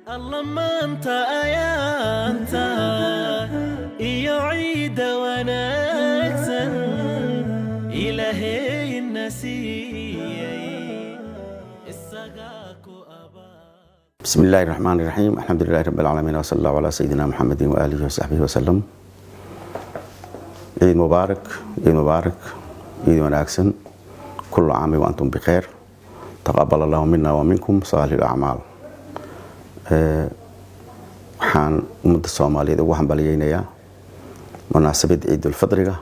Alla maanta ayaanta iyo ciidda wanaagsan Ilaahayna siiyey, isagaa ku abaa. بسم الله الرحمن الرحيم، الحمد لله رب العالمين، وصلى الله على سيدنا محمد وآله وصحبه وسلم. عيد مبارك، عيد مبارك، عيد wanaagsan. كل عام وأنتم بخير، تقبل الله منا ومنكم صالح الأعمال. Waxaan ummadda Soomaaliyeed ugu hambalyeynayaa munaasabad Ciidulfidriga.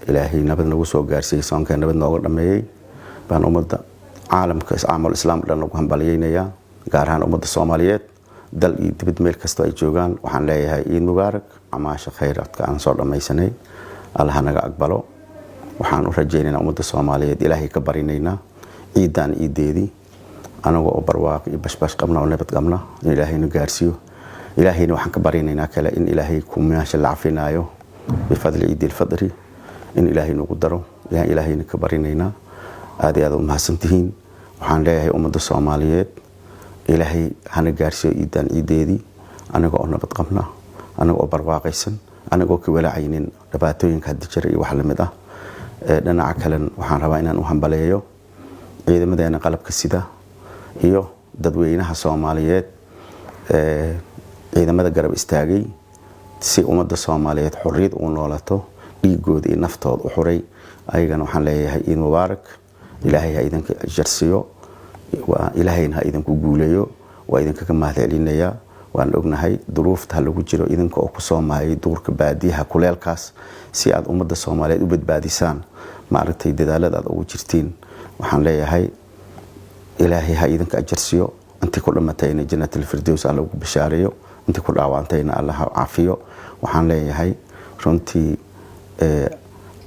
Ilaahay nabad nagu soo gaarsiiyey, soonka nabad nooga dhameeyey baan ummadda caalamka, caalamul islaam dhan ugu hambalyeynayaa, gaar ahaan ummadda Soomaaliyeed dal iyo dibad meel kastoo ay joogaan. Waxaan leeyahay ciid mubaarak. Acmaasha khayraadka aan soo dhammaysanay Allaha naga aqbalo. Waxaan u rajaynaynaa ummadda Soomaaliyeed, Ilaahay ka barinaynaa ciidan ciideedii anagoo oo barwaaqo iyo bashbash qabna oo nabad qabna in Ilaahayna gaarsiiyo. Ilaahayna waxaan ka barinaynaa kale in Ilaahay kumaasha la cafinaayo bifadli Ciidilfidri in Ilaahay nagu daro ayaan Ilaahayna ka barinaynaa. Aad iyo aad u mahadsantihiin. Waxaan leeyahay ummadda Soomaaliyeed, Ilaahay hana gaarsiiyo ciidan ciideedii anaga oo nabad qabna, anaga oo barwaaqaysan, anagoo ka walaacaynin dhibaatooyinka hadda jira iyo wax lamid ah. Dhinaca kalen waxaan rabaa inaan u hambaleeyo ciidamadeena qalabka sida iyo dadweynaha Soomaaliyeed ciidamada garab istaagay si ummadda Soomaaliyeed xorriyad ugu noolato, dhiigooda iyo naftooda u xuray. Ayagana waxaan leeyahay ciid mubaarak. Ilaahay ha idinka ajarsiiyo, Ilaahayna ha idinku guuleeyo. Waa idinkaga mahadcelinayaa. Waan ognahay duruufta ha lagu jiro, idinka oo kusoo mahayay duurka, baadiyaha, kuleelkaas, si aad ummadda Soomaaliyeed u badbaadisaan. Maaragtay, dadaalada aad ugu jirtiin waxaan leeyahay Ilaahay ha idinka ajarsiiyo. Intii ku dhimatayna Jannatalfirdows Alla ugu bishaareeyo, intii ku dhaawantayna Alla ha caafiyo. Waxaan leeyahay runtii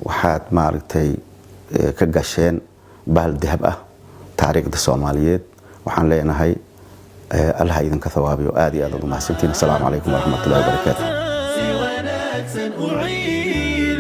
waxaad maaragtay ka gasheen bahal dahab ah taariikhda Soomaaliyeed. Waxaan leenahay Allah idinka thawaabiyo. Aad iyo aad aad u mahadsantiin. Asalaamu calaykum waraxmatullahi wabarakaatu. Si wanaagsan u ciid.